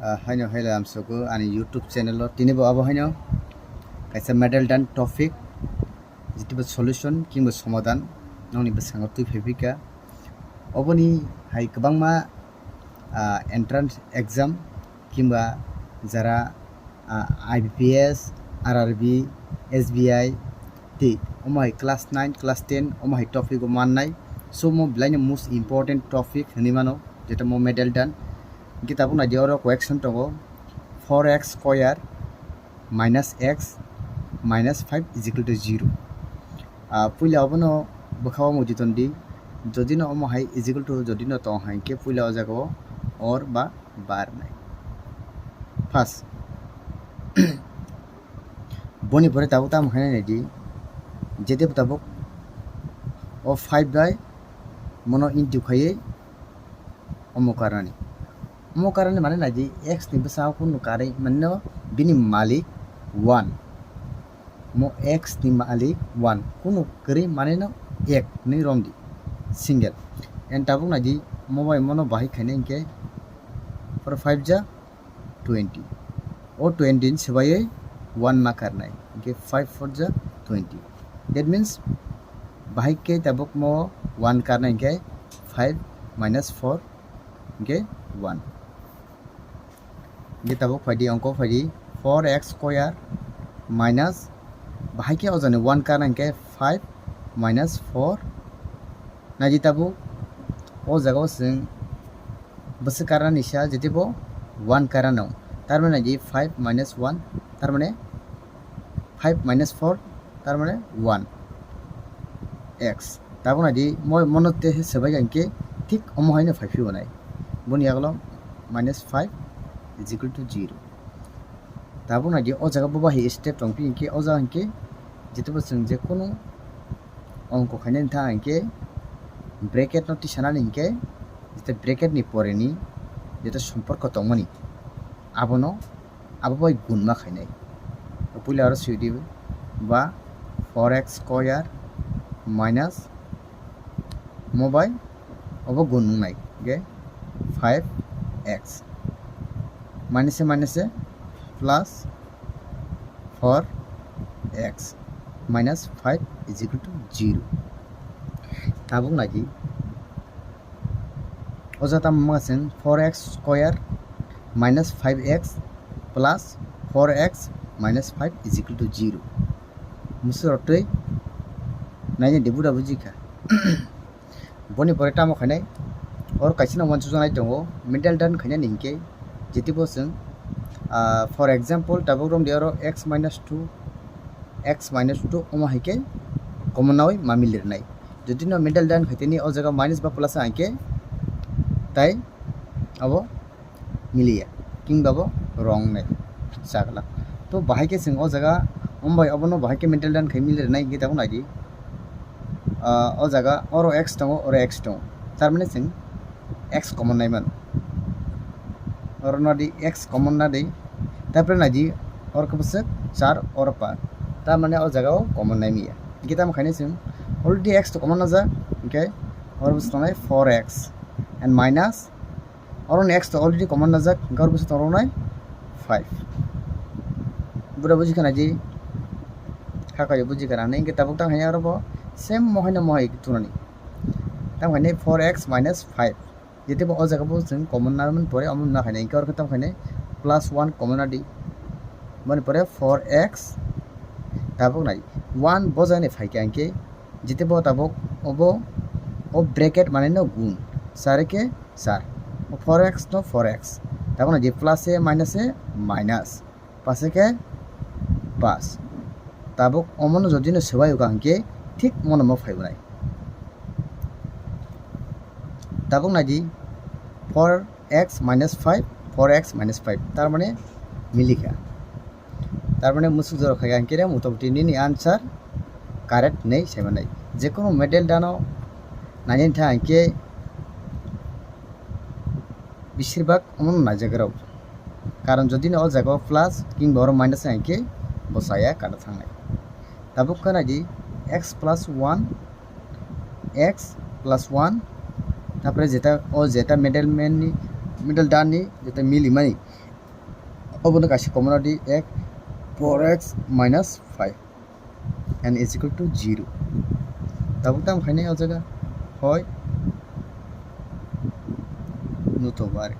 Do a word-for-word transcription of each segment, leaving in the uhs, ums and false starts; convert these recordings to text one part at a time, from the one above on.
Ah, haino haila amsogo ani YouTube channel o tini bo abo haino kaisa middle term topic, jitibo solution kimbo somadan nongni bwskango twi phaipika. Oboni hai kwbangma, ah, entrance exam kimba jara, ah, I B P S, R R B, S B I, tei omo hai class nine, class ten omo hai topic o mannai. So mo belai no most important topic hinwi mano, jeta mo middle term. Hingke tabuk naidi oro question tongo, four x square minus x minus five is equal to zero. Ah, puila obono bwkhao muji tondi, jodi no omo hai is equal to jodi no tong hai hingke puila o jaga o or ba bar nai. First, boni pore tabuk tamo khainai naidi, jete tabuk o five bai mono into khaiwi omo karnani. Omo karnani mane naidi, x ni bwsao kunu karwi mane no bini malik one. Mo x ni malik one, kunu kwrwi mane no ek hinwi romdi, single. And tabuk naidi, mo bai mono bahai khainai hingke four five ja twenty. O twenty ni swbaiwi one ma karnai, hingke five four ja twenty. That means, bahai khe tabuk mo one karnai hingke five minus four hingke one. Hingke tabuk phaidi, ongko phaidi, four x square minus, bahai khe o jani one karnai hingke five minus four. Naidi tabuk o jaga o chwng bwswk karnani sa, jete bo one karnano, tar mane naidi five minus one, tar mane five minus four, tar mane one x. Tabuk naidi mo-, mono te swbai kha hingke thik omo haino phai phio nai. Boni yagulo minus five is equal to zero. Tabuk naidi o jaga bo bahai step tong phi hingke o jaga hingke jete bo chwng je kunu ongko khainani thang hingke bracket no tisanani hingke jete bracket ni pore ni jete somporko tongmani abono abo bai gun ma khainai. Puila aro swidi ba four x square minus mo bai obo gun wngnai, hingke five x, minus se minus se plus four x minus five is equal to zero. Tabuk naidi, o jaga tamo wngma chwng four x square minus five x plus four x minus five is equal to zero. Mwswk rok twi nainai di, buda buji kha. Boni pore tamo khainai, oro kaisa no uansukjaknai tongo, middle term khainani hingke, jete bo chwng, ah, for example, tabuk romdi oro x minus two, x minus two omo hai khe common nawi ma milirnai. Jodi no middle term khaiteni o jaga minus ba plus hai khe, tai abo miliya, kingba bo wrong nai chakla. To bahai khe chwng o jaga, ombai obono bahai khe middle term khai milirnai hingke tabuk naidi. Ah, o jaga oro x tongo, oro x tongo, tar mane chwng x common nai mano. Oro nadi x common nadi, tarpore naidi oro khe bwswk char, oro pa, tar mane o jaga o common nai miya. Hingke tamo khainai chwng already x to common najak, hingke oro bwswk tongnai four x and minus Oro ni x to already common najak, hingke oro bwswk tongo nai five. Buda buji khana di, hakha buji khana, hingke tabuk tang hai oro bo same mohai no mohai tunani. Tang hai four x minus five. Jete bo o jaga bo chwng common na man pore, omo na khainai, hingke oro khe tang khainai plus one common na di. Mani pore four x tabuk nai one bo jani phai khe hingke Jete bo tabuk obo, o bracket mane no gun, char khe char, o four x no four x, tabuk no je plus a minus a minus, pass khe pass. Tabuk omo no jodi no swbai uka hingke thik mono mo phai unai. Tabuk nai di four x minus five, four x minus five, tar mane milikha. Tar mane musuk jora khaikha hingke motamoti nini answer correct hinwi saimanai. Jekono middle dano nainani thang hingke besirbak omono naijakrok. Karon jodi no o jaga o plus kingba oro minus hingke bo chaya kada thangnai. Tabuk khe nai di x plus one, x plus one, tapore jeta o jeta middle man ni, middle dani jeta mili mani Obono kaisa common di x, four x minus five and is equal to zero. Tabuk tamo khainai o jaga hoi nuto bar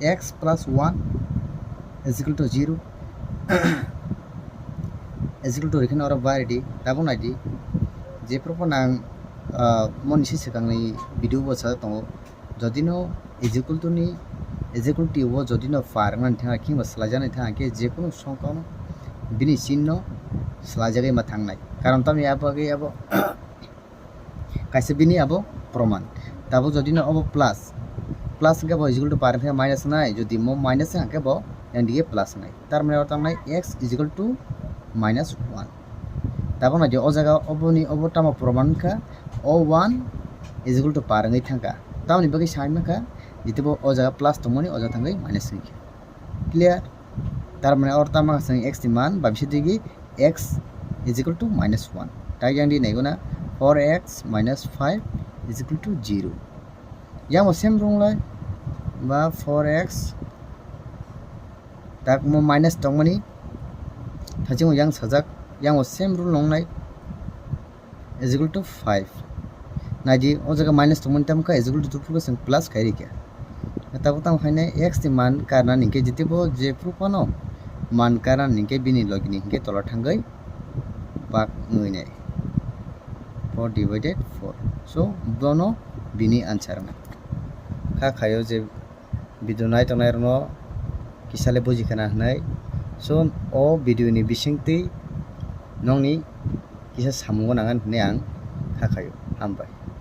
x plus one is equal to zero is equal to rikhin oro bar di tabuk nai di. Je propho nang moni si swkangni video bo sa tongo. Jodi no is equal to ni is equal to o jodi no par wngna thang khe ba swlaijaknai thang khe je kunu songkha no bini chinno swlaijagwi ma thangnai. Karon tamni abo abo kaisa bini abo proman. Tabuk jodi no obo plus plus hwnkhe bo is equal to par hwnkhe minus nai, jodi mo minus hwnkhe bo yang dige plus nai. Tar mane oro tangnai x is equal to minus one. Tabuk nai di o jaga oboni obo tamo proman wngkha, o one is equal to par wngwi thangkha. Tamoni bagwi sai mankha jitebo o jaga plus tongmani o jaga thangwi minus wngkha. Clear? Tar mane oro tamo chwng x ni man babisi digi x is equal to minus one. Tai yang di naigona four x minus five is equal to zero. Yang o same rung lai ba four x tak mo minus tongmani thaching o yang sajak yang o same rule nongnai is equal to five. Naidi o jaga minus tongmani tamo kha is equal to two phulo chwng plus khai rikha. Tabuk tamo khainai x ni man karna hinkhe jitebo je phuru phano man karna hinkhe bini logi ni hinkhe tola thangwi bak wngwi nai four divided four. So bono bini answer wngkha khayo je video nai tongnai rokno kisa le buji khana hinwi. So o video ni bisingtwi nokni kisa samungo nang hinwi ang kha khayo. Hambai.